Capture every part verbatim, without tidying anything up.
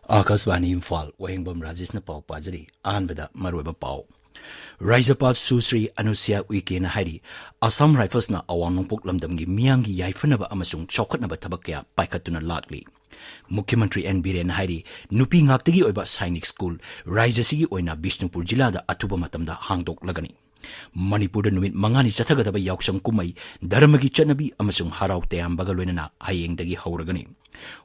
ꯑꯥꯀꯥꯁꯕꯥꯅꯤ ꯏꯝꯐꯥꯜ, ꯋꯥꯍꯦꯡꯕꯝ ꯔꯥꯖꯦꯁꯅ ꯄꯥꯎ ꯄꯥꯖꯔꯤ꯫ ꯑꯍꯥꯟꯕꯗ ꯃꯔꯨꯑꯣꯏꯕ ꯄꯥꯎ꯫ ꯔꯥꯖ꯭ꯌꯄꯥꯜ ꯁꯨꯁ꯭ꯔꯤ ꯑꯅꯨꯁ꯭ꯌꯥ ꯎꯏꯀꯦꯅ ꯍꯥꯏꯔꯤ, ꯑꯁꯥꯝ ꯔꯥꯏꯐꯜꯁꯅ ꯑꯋꯥꯡ ꯅꯣꯡꯄꯣꯛ ꯂꯝꯗꯝꯒꯤ ꯃꯤꯌꯥꯝꯒꯤ ꯌꯥꯏꯐꯅꯕ ꯑꯃꯁꯨꯡ ꯆꯥꯎꯈꯠꯅꯕ ꯊꯕꯛ ꯀꯌꯥ ꯄꯥꯏꯈꯠꯇꯨꯅ ꯂꯥꯛꯂꯤ꯫ ꯃꯨꯈ꯭ꯌ ꯃꯟꯇ꯭ꯔꯤ ꯑꯦꯟ ꯕꯤꯔꯦꯟꯅ ꯍꯥꯏꯔꯤ, ꯅꯨꯄꯤ ꯉꯥꯛꯇꯒꯤ ꯑꯣꯏꯕ ꯁꯥꯏꯅꯤꯛ ꯁ꯭ꯀꯨꯜ ꯔꯥꯖ꯭ꯌꯁꯤꯒꯤ ꯑꯣꯏꯅ ꯕꯤꯁꯅꯨꯄꯨꯔ ꯖꯤꯂꯥꯗ ꯑꯊꯨꯕ ꯃꯇꯝꯗ ꯍꯥꯡꯗꯣꯛꯂꯒꯅꯤ꯫ ꯃꯅꯤꯄꯨꯔꯗ ꯅꯨꯃꯤꯠ ꯃꯉꯥꯅꯤ ꯆꯠꯊꯒꯗꯕ ꯌꯥꯎꯁꯪ ꯀꯨꯝꯍꯩ ꯙꯔꯃꯒꯤ ꯆꯠꯅꯕꯤ ꯑꯃꯁꯨꯡ ꯍꯔꯥꯎ ꯇꯌꯥꯝꯕꯒ ꯂꯣꯏꯅꯅ ꯍꯌꯦꯡꯗꯒꯤ ꯍꯧꯔꯒꯅꯤ꯫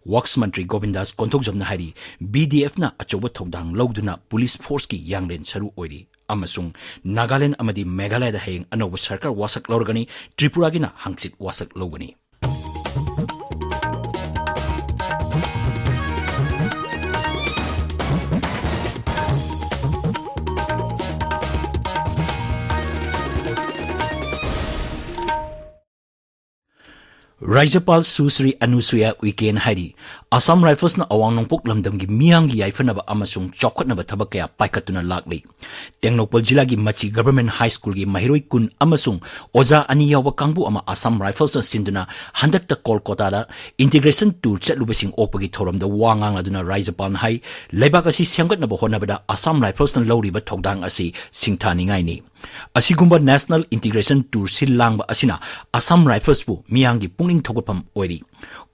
ꯋꯥꯛꯁ ꯃꯟꯇ꯭ꯔꯤ ꯒꯣꯕꯤꯟꯗꯥꯁ ꯀꯣꯟꯊꯧꯖꯝꯅ ꯍꯥꯏꯔꯤ, ꯕꯤ ꯗꯤ ꯑꯦꯐꯅ ꯑꯆꯧꯕ ꯊꯧꯗꯥꯡ ꯂꯧꯗꯨꯅ ꯄꯨꯂꯤꯁ ꯐꯣꯔꯁꯀꯤ ꯌꯥꯡꯂꯦꯟ ꯁꯔꯨ ꯑꯣꯏꯔꯤ ꯑꯃꯁꯨꯡ ꯅꯥꯒꯥꯂꯦꯟ ꯑꯃꯗꯤ ꯃꯦꯘꯥꯂꯌꯗ ꯍꯌꯦꯡ ꯑꯅꯧꯕ ꯁꯔꯀꯥꯔ ꯋꯥꯁꯛ ꯂꯧꯔꯒꯅꯤ꯫ ꯇ꯭ꯔꯤꯄꯨꯔꯥꯒꯤꯅ ꯍꯪꯆꯤꯠ ꯋꯥꯁꯛ ꯂꯧꯒꯅꯤ꯫ ꯔꯥꯖ꯭ꯌꯄꯥꯜ ꯁꯨꯁ꯭ꯔꯤ ꯑꯅꯨꯁꯨꯌꯥ ꯎꯏꯀꯦꯅ ꯍꯥꯏꯔꯤ, ꯑꯁꯥꯝ ꯔꯥꯏꯐꯜꯁꯅ ꯑꯋꯥꯡ ꯅꯣꯡꯄꯣꯛ ꯂꯝꯗꯝꯒꯤ ꯃꯤꯌꯥꯝꯒꯤ ꯌꯥꯏꯐꯅꯕ ꯑꯃꯁꯨꯡ ꯆꯥꯎꯈꯠꯅꯕ ꯊꯕꯛ ꯀꯌꯥ ꯄꯥꯏꯈꯠꯇꯨꯅ ꯂꯥꯛꯂꯤ꯫ ꯇꯦꯡꯅꯧꯄꯜ ꯖꯤꯂꯥꯒꯤ ꯃꯆꯤ ꯒꯚꯔꯟꯃꯦꯟꯠ ꯍꯥꯏ ꯁ꯭ꯀꯨꯜꯒꯤ ꯃꯍꯩꯔꯣꯏ ꯀꯨꯟ ꯑꯃꯁꯨꯡ ꯑꯣꯖꯥ ꯑꯅꯤ ꯌꯥꯎꯕ ꯀꯥꯡꯕꯨ ꯑꯃ ꯑꯁꯥꯝ ꯔꯥꯏꯐꯜꯁꯅ ꯁꯤꯟꯗꯨꯅ ꯍꯟꯗꯛꯇ ꯀꯣꯜꯀꯣꯇꯥꯗ ꯏꯟꯇꯤꯒ꯭ꯔꯦꯁꯟ ꯇꯨꯔ ꯆꯠꯂꯨꯕꯁꯤꯡ ꯑꯣꯛꯄꯒꯤ ꯊꯧꯔꯝꯗ ꯋꯥ ꯉꯥꯡꯂꯗꯨꯅ ꯔꯥꯖ꯭ꯌꯄꯥꯜꯅ ꯍꯥꯏ, ꯂꯩꯕꯥꯛ ꯑꯁꯤ ꯁꯦꯝꯒꯠꯅꯕ ꯍꯣꯠꯅꯕꯗ ꯑꯁꯥꯝ ꯔꯥꯏꯐꯜꯁꯅ ꯂꯧꯔꯤꯕ ꯊꯧꯗꯥꯡ ꯑꯁꯤ ꯁꯤꯡꯊꯥꯅꯤꯡꯉꯥꯏꯅꯤ꯫ ꯑꯁꯤꯒꯨꯝꯕ ꯅꯦꯁꯅꯦꯜ ꯏꯟꯇꯤꯒ꯭ꯔꯦꯁꯟ ꯇꯨꯔ ꯁꯤꯜ ꯂꯥꯡꯕ ꯑꯁꯤꯅ ꯑꯁꯥꯝ ꯔꯥꯏꯐꯜꯁꯄꯨ ꯃꯤꯌꯥꯝꯒꯤ ꯄꯨꯛꯅꯤꯡ ꯊꯧꯒꯠꯐꯝ ꯑꯣꯏꯔꯤ꯫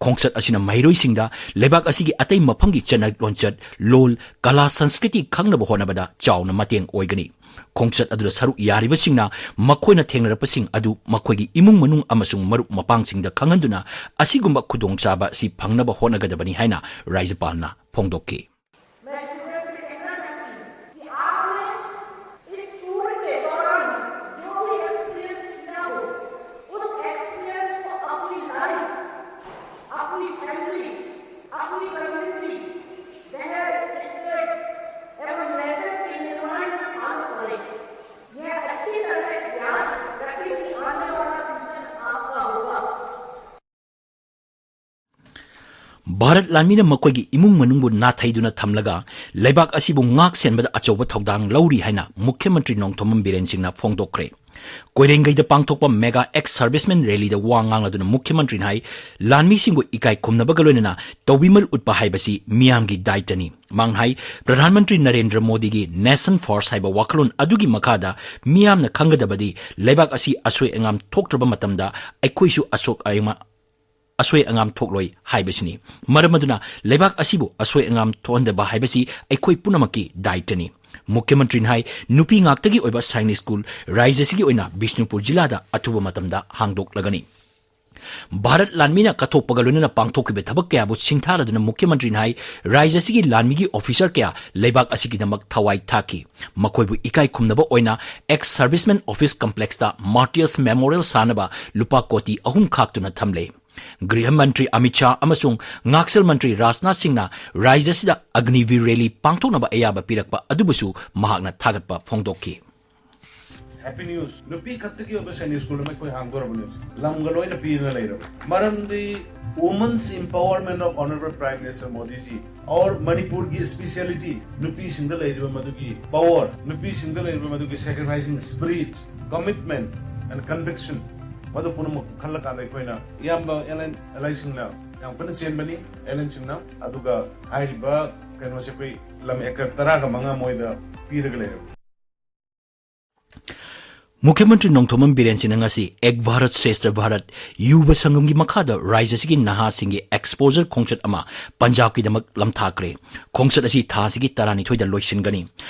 ꯈꯣꯡꯆꯠ ꯑꯁꯤꯅ ꯃꯍꯩꯔꯣꯏꯁꯤꯡꯗ ꯂꯩꯕꯥꯛ ꯑꯁꯤꯒꯤ ꯑꯇꯩ ꯃꯐꯝꯒꯤ ꯆꯠꯅ ꯂꯣꯟꯆꯠ, ꯂꯣꯜ, ꯀꯂꯥ, ꯁꯪꯁꯀ꯭ꯔꯤꯇꯤ ꯈꯪꯅꯕ ꯍꯣꯠꯅꯕꯗ ꯆꯥꯎꯅ ꯃꯇꯦꯡ ꯑꯣꯏꯒꯅꯤ꯫ ꯈꯣꯡꯆꯠ ꯑꯗꯨꯗ ꯁꯔꯨꯛ ꯌꯥꯔꯤꯕꯁꯤꯡꯅ ꯃꯈꯣꯏꯅ ꯊꯦꯡꯅꯔꯛꯄꯁꯤꯡ ꯑꯗꯨ ꯃꯈꯣꯏꯒꯤ ꯏꯃꯨꯡ ꯃꯅꯨꯡ ꯑꯃꯁꯨꯡ ꯃꯔꯨꯞ ꯃꯄꯥꯡꯁꯤꯡꯗ ꯈꯪꯍꯟꯗꯨꯅ ꯑꯁꯤꯒꯨꯝꯕ ꯈꯨꯗꯣꯡꯆꯥꯕ ꯑꯁꯤ ꯐꯪꯅꯕ ꯍꯣꯠꯅꯒꯗꯕꯅꯤ ꯍꯥꯏꯅ ꯔꯥꯖ꯭ꯌꯄꯥꯜꯅ ꯐꯣꯡꯗꯣꯛꯈꯤ꯫ मैं शुरू से कहना चाहती हूँ कि आपने इस टूर के दौरान जो भी एक्सपीरियंस किया हो, उस एक्सपीरियंस को अपनी लाइफ, अपनी फैमिली, अपनी कम्युनिटी, देयर स्टेट एवं नेशन के निर्माण में काम करें। यह अच्छी तरह याद रखें कि आने वाला फ्यूचर आपका होगा। ꯚꯥꯔꯠ ꯂꯥꯟꯃꯤꯅ ꯃꯈꯣꯏꯒꯤ ꯏꯃꯨꯡ ꯃꯅꯨꯡꯕꯨ ꯅꯥꯊꯩꯗꯨꯅ ꯊꯝꯂꯒ ꯂꯩꯕꯥꯛ ꯑꯁꯤꯕꯨ ꯉꯥꯛ ꯁꯦꯟꯕꯗ ꯑꯆꯧꯕ ꯊꯧꯗꯥꯡ ꯂꯧꯔꯤ ꯍꯥꯏꯅ ꯃꯨꯈ꯭ꯌ ꯃꯟꯇ꯭ꯔꯤ ꯅꯣꯡꯊꯣꯝꯕꯝ ꯕꯤꯔꯦꯟ ꯁꯤꯡꯅ ꯐꯣꯡꯗꯣꯛꯈ꯭ꯔꯦ꯫ ꯀꯣꯏꯔꯦꯡꯒꯩꯗ ꯄꯥꯡꯊꯣꯛꯄ ꯃꯦꯒꯥ ꯑꯦꯛꯁ ꯁꯔꯚꯤꯁꯃꯦꯟ ꯔꯦꯂꯤꯗ ꯋꯥ ꯉꯥꯡꯂꯗꯨꯅ ꯃꯨꯈ꯭ꯌ ꯃꯟꯇ꯭ꯔꯤꯅ ꯍꯥꯏ, ꯂꯥꯟꯃꯤꯁꯤꯡꯕꯨ ꯏꯀꯥꯏ ꯈꯨꯝꯅꯕꯒ ꯂꯣꯏꯅꯅ ꯇꯧꯕꯤꯃꯜ ꯎꯠꯄ ꯍꯥꯏꯕꯁꯤ ꯃꯤꯌꯥꯝꯒꯤ ꯗꯥꯏꯇꯅꯤ꯫ ꯃꯍꯥꯛꯅ ꯍꯥꯏ, ꯄ꯭ꯔꯙꯥꯟ ꯃꯟꯇ꯭ꯔꯤ ꯅꯔꯦꯟꯗ꯭ꯔ ꯃꯣꯗꯤꯒꯤ ꯅꯦꯁꯟ ꯐꯥꯔꯁ ꯍꯥꯏꯕ ꯋꯥꯈꯜꯂꯣꯟ ꯑꯗꯨꯒꯤ ꯃꯈꯥꯗ ꯃꯤꯌꯥꯝꯅ ꯈꯪꯒꯗꯕꯗꯤ ꯂꯩꯕꯥꯛ ꯑꯁꯤ ꯑꯁꯣꯏ ꯑꯉꯥꯝ ꯊꯣꯛꯇ꯭ꯔꯕ ꯃꯇꯝꯗ ꯑꯩꯈꯣꯏꯁꯨ ꯑꯁꯣꯛ ꯑꯌꯃ-, ꯑꯁꯣꯏ ꯑꯉꯥꯝ ꯊꯣꯛꯂꯣꯏ ꯍꯥꯏꯕꯁꯤꯅꯤ꯫ ꯃꯔꯝ ꯑꯗꯨꯅ ꯂꯩꯕꯥꯛ ꯑꯁꯤꯕꯨ ꯑꯁꯣꯏ ꯑꯉꯥꯝ ꯊꯣꯛꯍꯟꯗꯕ ꯍꯥꯏꯕꯁꯤ ꯑꯩꯈꯣꯏ ꯄꯨꯝꯅꯃꯛꯀꯤ ꯗꯥꯏꯇꯅꯤ꯫ ꯃꯨꯈ꯭ꯌ ꯃꯟꯇ꯭ꯔꯤꯅ ꯍꯥꯏ, ꯅꯨꯄꯤ ꯉꯥꯛꯇꯒꯤ ꯑꯣꯏꯕ ꯁꯥꯏꯅꯤꯛ ꯁ꯭ꯀꯨꯜ ꯔꯥꯏꯖ꯭ꯌ ꯑꯁꯤꯒꯤ ꯑꯣꯏꯅ ꯕꯤꯁꯅꯨꯄꯨꯔ ꯖꯤꯂꯥꯗ ꯑꯊꯨꯕ ꯃꯇꯝꯗ ꯍꯥꯡꯗꯣꯛꯂꯒꯅꯤ꯫ ꯚꯥꯔꯠ ꯂꯥꯟꯃꯤꯅ ꯀꯠꯊꯣꯛꯄꯒ ꯂꯣꯏꯅꯅ ꯄꯥꯡꯊꯣꯛꯈꯤꯕ ꯊꯕꯛ ꯀꯌꯥꯕꯨ ꯁꯤꯡꯊꯥꯔꯗꯨꯅ ꯃꯨꯈ꯭ꯌ ꯃꯟꯇ꯭ꯔꯤꯅ ꯍꯥꯏ, ꯔꯥꯏꯖ꯭ꯌ ꯑꯁꯤꯒꯤ ꯂꯥꯟꯃꯤꯒꯤ ꯑꯣꯐꯤꯁꯔ ꯀꯌꯥ ꯂꯩꯕꯥꯛ ꯑꯁꯤꯒꯤꯗꯃꯛ ꯊꯋꯥꯏ ꯊꯥꯈꯤ꯫ ꯃꯈꯣꯏꯕꯨ ꯏꯀꯥꯏ ꯈꯨꯝꯅꯕ ꯑꯣꯏꯅ ꯑꯦꯛꯁ ꯁꯔꯚꯤꯁꯃꯦꯟ ꯑꯣꯐꯤꯁ ꯀꯝꯄ꯭ꯂꯦꯛꯁꯇ ꯃꯥꯔꯇꯤꯌꯔꯁ ꯃꯦꯃꯣꯔꯤꯌꯦꯜ ꯁꯥꯅꯕ ꯂꯨꯄꯥ ꯀꯣꯇꯤ ꯑꯍꯨꯝ ꯈꯥꯛꯇꯨꯅ ꯊꯝꯂꯦ꯫ ꯒ꯭ꯔꯤꯍ ꯃꯟꯇ꯭ꯔꯤ ꯑꯃꯤꯠ ꯁꯥꯍ ꯑꯃꯁꯨꯡ ꯉꯥꯛꯁꯦꯜ ꯃꯟꯇ꯭ꯔꯤ ꯔꯥꯖꯅꯥꯊ ꯁꯤꯡꯅ ꯔꯥꯏꯖ꯭ꯌ ꯑꯁꯤꯗ ꯑꯒꯅꯤꯚꯤꯔ ꯔꯦꯂꯤ ꯄꯥꯡꯊꯣꯛꯅꯕ ꯑꯌꯥꯕ ꯄꯤꯔꯛꯄ ꯑꯗꯨꯕꯨꯁꯨ ꯃꯍꯥꯛꯅ ꯊꯥꯒꯠꯄ ꯐꯣꯡꯗꯣꯛꯈꯤ꯫ Happy news. ꯅꯨꯄꯤ ꯈꯛꯇꯒꯤ ꯑꯣꯏꯕ ꯁꯥꯏꯅꯤꯛ ꯁ꯭ꯀꯨꯜ ꯑꯃ ꯑꯩꯈꯣꯏ ꯍꯥꯡꯗꯣꯔꯕꯅꯤ ꯍꯧꯖꯤꯛ꯫ ꯂꯝꯒ ꯂꯣꯏꯅ ꯄꯤꯗꯅ ꯂꯩꯔꯕ꯫ ꯃꯔꯝꯗꯤ Women's Empowerment of Honorable Prime Minister Modi ji, or ꯃꯅꯤꯄꯨꯔꯒꯤ speciality, ꯅꯨꯄꯤꯁꯤꯡꯗ ꯂꯩꯔꯤꯕ ꯃꯗꯨꯒꯤ power, ꯅꯨꯄꯤꯁꯤꯡꯗ ꯂꯩꯔꯤꯕ ꯃꯗꯨꯒꯤ sacrificing spirit, commitment and conviction, ꯃꯗꯨ ꯄꯨꯝꯅꯃꯛ ꯈꯜꯂꯀꯥꯟꯗ ꯑꯩꯈꯣꯏꯅ ꯏꯌꯥꯝꯕ ꯑꯦꯂꯦꯟ ꯑꯦꯂꯥꯏꯁꯤꯡꯅ ꯌꯥꯝ ꯀꯟꯅ ꯆꯦꯟꯕꯅꯤ, ꯑꯦꯂꯦꯟꯁꯤꯡꯅ꯫ ꯑꯗꯨꯒ ꯍꯥꯏꯔꯤꯕ ꯀꯩꯅꯣꯁꯦ ꯑꯩꯈꯣꯏ ꯂꯝ ꯑꯦꯀꯔ ꯇꯔꯥꯒ ꯃꯉꯥ ꯃꯣꯏꯗ ꯄꯤꯔꯒ ꯂꯩꯔꯕꯅꯤ꯫ ꯃꯨꯈ꯭ꯌ ꯃꯟꯇ꯭ꯔꯤ ꯅꯣꯡꯊꯣꯝꯕꯝ ꯕꯤꯔꯦꯟ ꯁꯤꯡꯅ ꯉꯁꯤ ꯑꯦꯛ ꯚꯥꯔꯠ ꯁ꯭ꯔꯦꯁꯊ ꯚꯥꯔꯠ ꯌꯨꯕ ꯁꯪꯒꯝꯒꯤ ꯃꯈꯥꯗ ꯔꯥꯏꯖ꯭ꯌ ꯑꯁꯤꯒꯤ ꯅꯍꯥꯁꯤꯡꯒꯤ ꯑꯦꯛꯁꯄꯣꯖꯔ ꯈꯣꯡꯆꯠ ꯑꯃ ꯄꯟꯖꯥꯕꯀꯤꯗꯃꯛ ꯂꯝꯊꯥꯈ꯭ꯔꯦ꯫ ꯈꯣꯡꯆꯠ ꯑꯁꯤ ꯊꯥ ꯑꯁꯤꯒꯤ ꯇꯔꯥꯅꯤꯊꯣꯏꯗ ꯂꯣꯏꯁꯤꯟꯒꯅꯤ꯫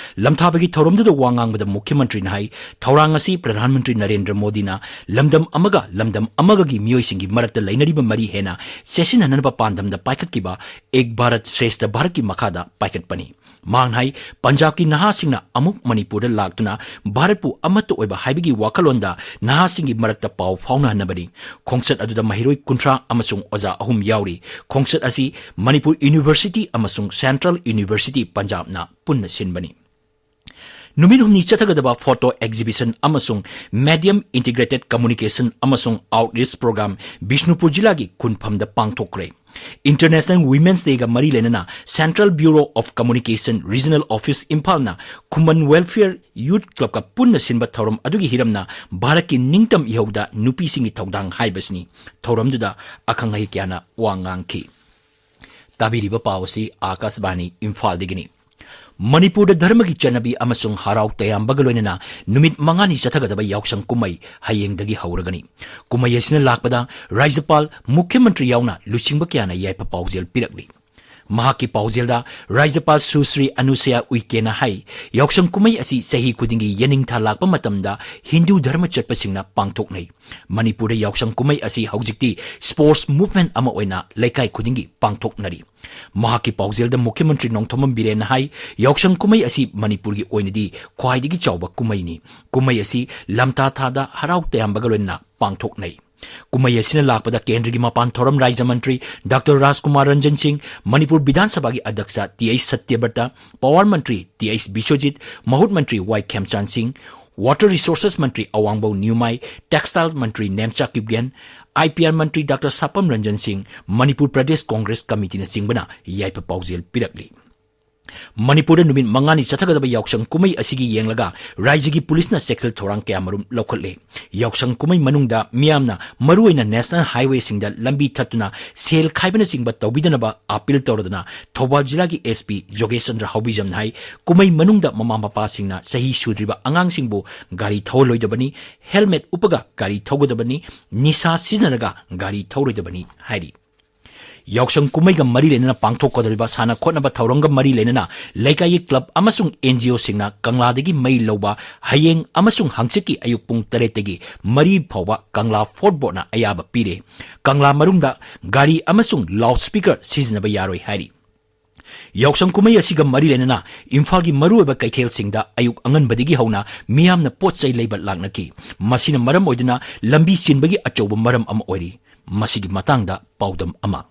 ꯂꯝꯊꯥꯕꯒꯤ ꯊꯧꯔꯝꯗꯨꯗ ꯋꯥ ꯉꯥꯡꯕꯗ ꯃꯨꯈ꯭ꯌ ꯃꯟꯇ꯭ꯔꯤꯅ ꯍꯥꯏ, ꯊꯧꯔꯥꯡ ꯑꯁꯤ ꯄ꯭ꯔꯙꯥꯟ ꯃꯟꯇ꯭ꯔꯤ ꯅꯔꯦꯟꯗ꯭ꯔ ꯃꯣꯗꯤꯅ ꯂꯝꯗꯝ ꯑꯃꯒ ꯂꯝꯗꯝ ꯑꯃꯒꯒꯤ ꯃꯤꯑꯣꯏꯁꯤꯡꯒꯤ ꯃꯔꯛꯇ ꯂꯩꯅꯔꯤꯕ ꯃꯔꯤ ꯍꯦꯟꯅ ꯆꯦꯠꯁꯤꯟꯍꯟꯅꯕ ꯄꯥꯟꯗꯝꯗ ꯄꯥꯏꯈꯠꯈꯤꯕ ꯑꯦꯛ ꯚꯥꯔꯠ ꯁ꯭ꯔꯦꯁꯊ ꯚꯥꯔꯠꯀꯤ ꯃꯈꯥꯗ ꯄꯥꯏꯈꯠꯄꯅꯤ꯫ ꯃꯍꯥꯛꯅ ꯍꯥꯏ, ꯄꯟꯖꯥꯕꯀꯤ ꯅꯍꯥꯁꯤꯡꯅ ꯑꯃꯨꯛ ꯃꯅꯤꯄꯨꯔꯗ ꯂꯥꯛꯇꯨꯅ ꯚꯥꯔꯠꯄꯨ ꯑꯃꯠꯇ ꯑꯣꯏꯕ ꯍꯥꯏꯕꯒꯤ ꯋꯥꯈꯜꯂꯣꯟꯗ ꯅꯍꯥꯁꯤꯡꯒꯤ ꯃꯔꯛꯇ ꯄꯥꯎ ꯐꯥꯎꯅꯍꯟꯅꯕꯅꯤ꯫ ꯈꯣꯡꯆꯠ ꯑꯗꯨꯗ ꯃꯍꯩꯔꯣꯏ ꯀꯨꯟꯊ꯭ꯔꯥ ꯑꯃꯁꯨꯡ ꯑꯣꯖꯥ ꯑꯍꯨꯝ ꯌꯥꯎꯔꯤ꯫ ꯈꯣꯡꯆꯠ ꯑꯁꯤ ꯃꯅꯤꯄꯨꯔ ꯌꯨꯅꯤꯚꯔꯁꯤꯇꯤ ꯑꯃꯁꯨꯡ ꯁꯦꯟꯇ꯭ꯔꯦꯜ ꯌꯨꯅꯤꯚꯔꯁꯤꯇꯤ ꯄꯟꯖꯥꯕꯅ ꯄꯨꯟꯅ ꯁꯤꯟꯕꯅꯤ꯫ ꯅꯨꯃꯤꯠ ꯍꯨꯝꯅꯤ ꯆꯠꯊꯒꯗꯕ photo exhibition ꯑꯃꯁꯨꯡ medium integrated communication ꯑꯃꯁꯨꯡ outreach program ꯕꯤꯁꯅꯨꯄꯨꯔ ꯖꯤꯂꯥꯒꯤ ꯈꯨꯟꯐꯝꯗ ꯄꯥꯡꯊꯣꯛꯈ꯭ꯔꯦ꯫ International Women's Dayꯒ ꯃꯔꯤ ꯂꯩꯅꯅ Central Bureau of Communication Regional Office ꯏꯝꯐꯥꯜꯅ Khuman Welfare Youth Clubꯀ ꯄꯨꯟꯅ ꯁꯤꯟꯕ ꯊꯧꯔꯝ ꯑꯗꯨꯒꯤ ꯍꯤꯔꯝꯅ ꯚꯥꯔꯠꯀꯤ ꯅꯤꯡꯇꯝ ꯏꯍꯧꯗ ꯅꯨꯄꯤꯁꯤꯡꯒꯤ ꯊꯧꯗꯥꯡ ꯍꯥꯏꯕꯁꯤꯅꯤ꯫ ꯊꯧꯔꯝꯗꯨꯗ ꯑꯈꯪ ꯑꯍꯩ ꯀꯌꯥꯅ ꯋꯥ ꯉꯥꯡꯈꯤ꯫ ꯇꯥꯕꯤꯔꯤꯕ ꯄꯥꯎ ꯑꯁꯤ ꯑꯥꯀꯥꯁꯕꯥꯅꯤ ꯏꯝꯐꯥꯜꯗꯒꯤꯅꯤ꯫ ꯃꯅꯤꯄꯨꯔꯗ ꯙꯔꯃꯒꯤ ꯆꯠꯅꯕꯤ ꯑꯃꯁꯨꯡ ꯍꯔꯥꯎ ꯇꯌꯥꯝꯕꯒ ꯂꯣꯏꯅꯅ ꯅꯨꯃꯤꯠ ꯃꯉꯥꯅꯤ ꯆꯠꯊꯒꯗꯕ ꯌꯥꯎꯁꯪ ꯀꯨꯝꯍꯩ ꯍꯌꯦꯡꯗꯒꯤ ꯍꯧꯔꯒꯅꯤ꯫ ꯀꯨꯝꯍꯩ ꯑꯁꯤꯅ ꯂꯥꯛꯄꯗ ꯔꯥꯖ꯭ꯌꯄꯥꯜ, ꯃꯨꯈ꯭ꯌ ꯃꯟꯇ꯭ꯔꯤ ꯌꯥꯎꯅ ꯂꯨꯆꯤꯡꯕ ꯀꯌꯥꯅ ꯌꯥꯏꯐ ꯄꯥꯎꯖꯦꯜ ꯄꯤꯔꯛꯂꯤ꯫ ꯃꯍꯥꯛꯀꯤ ꯄꯥꯎꯖꯦꯜꯗ ꯔꯥꯖ꯭ꯌꯄꯥꯜ ꯁꯨꯁ꯭ꯔꯤ ꯑꯅꯨꯁꯨꯌꯥ ꯎꯏꯀꯦꯅ ꯍꯥꯏ, ꯌꯥꯎꯁꯪ ꯀꯨꯝꯍꯩ ꯑꯁꯤ ꯆꯍꯤ ꯈꯨꯗꯤꯡꯒꯤ ꯌꯦꯅꯤꯡꯊꯥ ꯂꯥꯛꯄ ꯃꯇꯝꯗ ꯍꯤꯟꯗꯨ ꯙꯔꯃ ꯆꯠꯄꯁꯤꯡꯅ ꯄꯥꯡꯊꯣꯛꯅꯩ꯫ ꯃꯅꯤꯄꯨꯔꯗ ꯌꯥꯎꯁꯪ ꯀꯨꯝꯍꯩ ꯑꯁꯤ ꯍꯧꯖꯤꯛꯇꯤ sports movement ꯑꯃ ꯑꯣꯏꯅ ꯂꯩꯀꯥꯏ ꯈꯨꯗꯤꯡꯒꯤ ꯄꯥꯡꯊꯣꯛꯅꯔꯤ꯫ ꯃꯍꯥꯛꯀꯤ ꯄꯥꯎꯖꯦꯜꯗ ꯃꯨꯈ꯭ꯌ ꯃꯟꯇ꯭ꯔꯤ ꯅꯣꯡꯊꯣꯝꯕꯝ ꯕꯤꯔꯦꯟꯅ ꯍꯥꯏ, ꯌꯥꯎꯁꯪ ꯀꯨꯝꯍꯩ ꯑꯁꯤ ꯃꯅꯤꯄꯨꯔꯒꯤ ꯑꯣꯏꯅꯗꯤ ꯈ꯭ꯋꯥꯏꯗꯒꯤ ꯆꯥꯎꯕ ꯀꯨꯝꯍꯩꯅꯤ꯫ ꯀꯨꯝꯍꯩ ꯑꯁꯤ ꯂꯝꯇꯥ ꯊꯥꯗ ꯍꯔꯥꯎ ꯇꯌꯥꯝꯕꯒ ꯂꯣꯏꯅꯅ ꯄꯥꯡꯊꯣꯛꯅꯩ꯫ ꯀꯨꯝꯍꯩ ꯑꯁꯤꯅ ꯂꯥꯛꯄꯗ ꯀꯦꯟꯗ꯭ꯔꯒꯤ ꯃꯄꯥꯟ ꯊꯧꯔꯝ ꯔꯥꯖ꯭ꯌ ꯃꯟꯇ꯭ꯔꯤ ꯗꯥꯛꯇꯔ ꯔꯥꯖꯀꯨꯃꯥꯔ ꯔꯟꯖꯟ ꯁꯤꯡ, ꯃꯅꯤꯄꯨꯔ ꯕꯤꯙꯥꯟ ꯁꯚꯥꯒꯤ ꯑꯗ꯭ꯌꯛꯁ ꯇꯤ ꯑꯩꯆ ꯁꯇ꯭ꯌꯕ꯭ꯔꯇ, power ꯃꯟꯇ꯭ꯔꯤ ꯇꯤ ꯑꯩꯆ ꯕꯤꯁ꯭ꯋꯖꯤꯠ, ꯃꯍꯨꯠ ꯃꯟꯇ꯭ꯔꯤ ꯋꯥꯏ ꯈꯦꯝꯆꯥꯟ ꯁꯤꯡ, water resources Mantri ꯑꯋꯥꯡꯕꯧ ꯅ꯭ꯌꯨꯃꯥꯏ, textile Mantri Nemcha Kipgen, I P R Mantri doctor ꯁꯥꯄꯝ Ranjan ꯁꯤꯡ, ꯃꯅꯤꯄꯨꯔ ꯄ꯭ꯔꯗꯦꯁ ꯀꯣꯡꯒ꯭ꯔꯦꯁ ꯀꯃꯤꯇꯤꯅꯆꯤꯡꯕꯅ ꯌꯥꯏꯐ ꯄꯥꯎꯖꯦꯜ ꯄꯤꯔꯛꯂꯤ꯫ ꯃꯅꯤꯄꯨꯔꯗ ꯅꯨꯃꯤꯠ ꯃꯉꯥꯅꯤ ꯆꯠꯊꯒꯗꯕ ꯌꯥꯎꯁꯪ ꯀꯨꯝꯍꯩ ꯑꯁꯤꯒꯤ ꯌꯦꯡꯂꯒ ꯔꯥꯖ꯭ꯌꯒꯤ ꯄꯨꯂꯤꯁꯅ ꯆꯦꯛꯁꯤꯜ ꯊꯧꯔꯥꯡ ꯀꯌꯥꯃꯔꯨꯝ ꯂꯧꯈꯠꯂꯦ꯫ ꯌꯥꯎꯁꯪ ꯀꯨꯝꯍꯩ ꯃꯅꯨꯡꯗ ꯃꯤꯌꯥꯝꯅ ꯃꯔꯨꯑꯣꯏꯅ national highwayꯁꯤꯡꯗ ꯂꯝꯕꯤ ꯊꯠꯇꯨꯅ ꯁꯦꯜ ꯈꯥꯏꯕꯅꯆꯤꯡꯕ ꯇꯧꯕꯤꯗꯅꯕ appeal ꯇꯧꯔꯗꯨꯅ ꯊꯧꯕꯥꯜ ꯖꯤꯂꯥꯒꯤ ꯑꯦꯁ ꯄꯤ ꯖꯣꯒꯦꯁ ꯆꯟꯗ꯭ꯔ ꯍꯥꯎꯕꯤꯖꯝꯅ ꯍꯥꯏ, ꯀꯨꯝꯍꯩ ꯃꯅꯨꯡꯗ ꯃꯃꯥ ꯃꯄꯥꯁꯤꯡꯅ ꯆꯍꯤ ꯁꯨꯗ꯭ꯔꯤꯕ ꯑꯉꯥꯡꯁꯤꯡꯕꯨ ꯒꯥꯔꯤ ꯊꯧꯍꯜꯂꯣꯏꯗꯕꯅꯤ, helmet ꯎꯞꯄꯒ ꯒꯥꯔꯤ ꯊꯧꯒꯗꯕꯅꯤ, ꯅꯤꯁꯥ ꯁꯤꯖꯤꯟꯅꯔꯒ ꯒꯥꯔꯤ ꯊꯧꯔꯣꯏꯗꯕꯅꯤ ꯍꯥꯏꯔꯤ꯫ ꯌꯥꯎꯁꯪ ꯀꯨꯝꯍꯩꯒ ꯃꯔꯤ ꯂꯩꯅꯅ ꯄꯥꯡꯊꯣꯛꯀꯗꯧꯔꯤꯕ ꯁꯥꯟꯅ ꯈꯣꯠꯅꯕ ꯊꯧꯔꯝꯒ ꯃꯔꯤ ꯂꯩꯅꯅ ꯂꯩꯀꯥꯏꯒꯤ club ꯑꯃꯁꯨꯡ ꯑꯦꯟ ꯖꯤ ꯑꯣꯁꯤꯡꯅ ꯀꯪꯂꯥꯗꯒꯤ ꯃꯩ ꯂꯧꯕ ꯍꯌꯦꯡ ꯑꯃꯁꯨꯡ ꯍꯪꯆꯤꯠꯀꯤ ꯑꯌꯨꯛ ꯄꯨꯡ ꯇꯔꯦꯠꯇꯒꯤ ꯃꯔꯤ ꯐꯥꯎꯕ ꯀꯪꯂꯥ ꯐꯣꯔꯠ ꯕꯣꯔꯗꯅ ꯑꯌꯥꯕ ꯄꯤꯔꯦ꯫ ꯀꯪꯂꯥ ꯃꯅꯨꯡꯗ ꯒꯥꯔꯤ ꯑꯃꯁꯨꯡ loudspeaker ꯁꯤꯖꯤꯟꯅꯕ ꯌꯥꯔꯣꯏ ꯍꯥꯏꯔꯤ꯫ ꯌꯥꯎꯁꯪ ꯀꯨꯝꯍꯩ ꯑꯁꯤꯒ ꯃꯔꯤ ꯂꯩꯅꯅ ꯏꯝꯐꯥꯜꯒꯤ ꯃꯔꯨꯑꯣꯏꯕ ꯀꯩꯊꯦꯜꯁꯤꯡꯗ ꯑꯌꯨꯛ ꯑꯉꯟꯕꯗꯒꯤ ꯍꯧꯅ ꯃꯤꯌꯥꯝꯅ ꯄꯣꯠ ꯆꯩ ꯂꯩꯕ ꯂꯥꯛꯅꯈꯤ꯫ ꯃꯁꯤꯅ ꯃꯔꯝ ꯑꯣꯏꯗꯨꯅ ꯂꯝꯕꯤ ꯆꯤꯟꯕꯒꯤ ꯑꯆꯧꯕ ꯃꯔꯝ ꯑꯃ ꯑꯣꯏꯔꯤ꯫ ꯃꯁꯤꯒꯤ ꯃꯇꯥꯡꯗ ꯄꯥꯎꯗꯝ ꯑꯃ꯫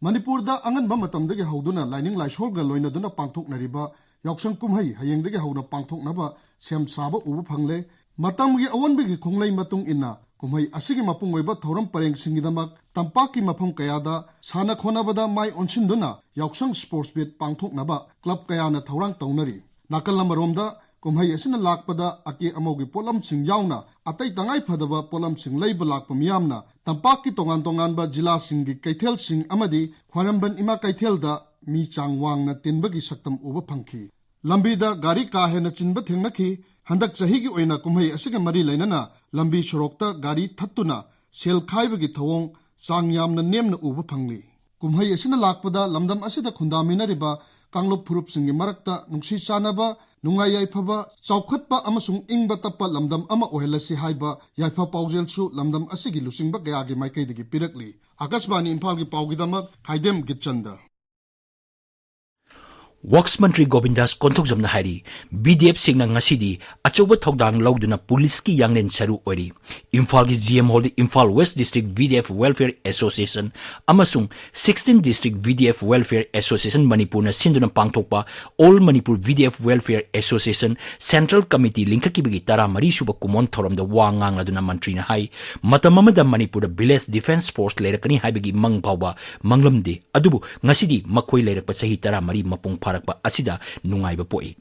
ꯃꯅꯤꯄꯨꯔꯗ ꯑꯉꯟꯕ ꯃꯇꯝꯗꯒꯤ ꯍꯧꯗꯨꯅ ꯂꯥꯏꯅꯤꯡ ꯂꯥꯏꯁꯣꯜꯒ ꯂꯣꯏꯅꯗꯨꯅ ꯄꯥꯡꯊꯣꯛꯅꯔꯤꯕ ꯌꯥꯎꯁꯪ ꯀꯨꯝꯍꯩ ꯍꯌꯦꯡꯗꯒꯤ ꯍꯧꯅ ꯄꯥꯡꯊꯣꯛꯅꯕ ꯁꯦꯝ ꯁꯥꯕ ꯎꯕ ꯐꯪꯂꯦ꯫ ꯃꯇꯝꯒꯤ ꯑꯑꯣꯟꯕꯒꯤ ꯈꯣꯡꯂꯩ ꯃꯇꯨꯡ ꯏꯟꯅ ꯀꯨꯝꯍꯩ ꯑꯁꯤꯒꯤ ꯃꯄꯨꯡ ꯑꯣꯏꯕ ꯊꯧꯔꯝ ꯄꯔꯦꯡꯁꯤꯡꯒꯤꯗꯃꯛ ꯇꯝꯄꯥꯛꯀꯤ ꯃꯐꯝ ꯀꯌꯥꯗ ꯁꯥꯟꯅ ꯈꯣꯠꯅꯕꯗ ꯃꯥꯏ ꯑꯣꯟꯁꯤꯟꯗꯨꯅ ꯌꯥꯎꯁꯪ ꯁ꯭ꯄꯣꯔꯠꯁ ꯃꯤꯠ ꯄꯥꯡꯊꯣꯛꯅꯕ ꯀ꯭ꯂꯕ ꯀꯌꯥꯅ ꯊꯧꯔꯥꯡ ꯇꯧꯅꯔꯤ꯫ ꯅꯥꯀꯜ ꯑꯃꯔꯣꯝꯗ ꯀꯨꯝꯍꯩ ꯑꯁꯤꯅ ꯂꯥꯛꯄꯗ ꯑꯀꯦ ꯑꯃꯧꯒꯤ ꯄꯣꯠꯂꯝꯁꯤꯡ ꯌꯥꯎꯅ ꯑꯇꯩ ꯇꯉꯥꯏ ꯐꯗꯕ ꯄꯣꯠꯂꯝꯁꯤꯡ ꯂꯩꯕ ꯂꯥꯛꯄ ꯃꯤꯌꯥꯝꯅ ꯇꯝꯄꯥꯛꯀꯤ ꯇꯣꯉꯥꯟ ꯇꯣꯉꯥꯟꯕ ꯖꯤꯂꯥꯁꯤꯡꯒꯤ ꯀꯩꯊꯦꯜꯁꯤꯡ ꯑꯃꯗꯤ ꯈ꯭ꯋꯥꯏꯔꯝꯕꯟ ꯏꯃꯥ ꯀꯩꯊꯦꯜꯗ ꯃꯤ ꯆꯥꯡ ꯋꯥꯡꯅ ꯇꯤꯟꯕꯒꯤ ꯁꯛꯇꯝ ꯎꯕ ꯐꯪꯈꯤ꯫ ꯂꯝꯕꯤꯗ ꯒꯥꯔꯤ ꯀꯥ ꯍꯦꯟꯅ ꯆꯤꯟꯕ ꯊꯦꯡꯅꯈꯤ꯫ ꯍꯟꯗꯛ ꯆꯍꯤꯒꯤ ꯑꯣꯏꯅ ꯀꯨꯝꯍꯩ ꯑꯁꯤꯒ ꯃꯔꯤ ꯂꯩꯅꯅ ꯂꯝꯕꯤ ꯁꯣꯔꯣꯛꯇ ꯒꯥꯔꯤ ꯊꯠꯇꯨꯅ ꯁꯦꯜ ꯈꯥꯏꯕꯒꯤ ꯊꯧꯑꯣꯡ ꯆꯥꯡ ꯌꯥꯝꯅ ꯅꯦꯝꯅ ꯎꯕ ꯐꯪꯂꯤ꯫ ꯀꯨꯝꯍꯩ ꯑꯁꯤꯅ ꯂꯥꯛꯄꯗ ꯂꯝꯗꯝ ꯑꯁꯤꯗ ꯈꯨꯟꯗꯥꯃꯤꯟꯅꯔꯤꯕ ꯀꯥꯡꯂꯨꯞ ꯐꯨꯔꯨꯞꯁꯤꯡꯒꯤ ꯃꯔꯛꯇ ꯅꯨꯡꯁꯤ ꯆꯥꯟꯅꯕ, ꯅꯨꯡꯉꯥꯏ ꯌꯥꯏꯐꯕ, ꯆꯥꯎꯈꯠꯄ ꯑꯃꯁꯨꯡ ꯏꯪꯕ ꯇꯞꯄ ꯂꯝꯗꯝ ꯑꯃ ꯑꯣꯏꯍꯜꯂꯁꯤ ꯍꯥꯏꯕ ꯌꯥꯏꯐ ꯄꯥꯎꯖꯦꯜꯁꯨ ꯂꯝꯗꯝ ꯑꯁꯤꯒꯤ ꯂꯨꯆꯤꯡꯕ ꯀꯌꯥꯒꯤ ꯃꯥꯏꯀꯩꯗꯒꯤ ꯄꯤꯔꯛꯂꯤ꯫ ꯑꯥꯀꯥꯁꯕꯥꯅꯤ ꯏꯝꯐꯥꯜꯒꯤ ꯄꯥꯎꯒꯤꯗꯃꯛ ꯈꯥꯏꯗꯦꯝ ꯒꯤꯠꯆꯟꯗ꯭ꯔ꯫ ꯋꯔꯛꯁ ꯃꯟꯇ꯭ꯔꯤ ꯒꯣꯕꯤꯟꯗꯥꯁ ꯀꯣꯟꯊꯧꯖꯝꯅ ꯍꯥꯏꯔꯤ, ꯕꯤ ꯗꯤ ꯑꯦꯐꯁꯤꯡꯅ ꯉꯁꯤꯗꯤ ꯑꯆꯧꯕ ꯊꯧꯗꯥꯡ ꯂꯧꯗꯨꯅ ꯄꯨꯂꯤꯁꯀꯤ ꯌꯥꯡꯂꯦꯟ ꯁꯔꯨ ꯑꯣꯏꯔꯤ꯫ ꯏꯝꯐꯥꯜꯒꯤ ꯖꯤ ꯑꯦꯝ ꯍꯣꯜꯗ Imphal west district B D F welfare association ꯑꯃꯁꯨꯡ sixteen district B D F welfare association ꯃꯅꯤꯄꯨꯔꯅ ꯁꯤꯟꯗꯨꯅ ꯄꯥꯡꯊꯣꯛꯄ all Manipur B D F welfare association central committee ꯂꯤꯡꯈꯠꯈꯤꯕꯒꯤ ꯇꯔꯥꯃꯔꯤ ꯁꯨꯕ ꯀꯨꯃꯣꯟ ꯊꯧꯔꯝꯗ ꯋꯥ ꯉꯥꯡꯂꯗꯨꯅ ꯃꯟꯇ꯭ꯔꯤꯅ ꯍꯥꯏ, ꯃꯇꯝ ꯑꯃꯗ ꯃꯅꯤꯄꯨꯔꯗ ꯚꯤꯂꯦꯖ ꯗꯤꯐꯦꯟꯁ ꯐꯣꯔꯁ ꯂꯩꯔꯛꯀꯅꯤ ꯍꯥꯏꯕꯒꯤ ꯃꯪ ꯐꯥꯎꯕ ꯃꯪꯂꯝꯗꯦ꯫ ꯑꯗꯨꯕꯨ ꯉꯁꯤꯗꯤ ꯃꯈꯣꯏ ꯂꯩꯔꯛꯄ ꯆꯍꯤ ꯇꯔꯥꯃꯔꯤ ꯃꯄꯨꯡ ꯐꯥꯔꯛꯄ ꯑꯁꯤꯗ ꯅꯨꯡꯉꯥꯏꯕ ꯄꯣꯛꯏ꯫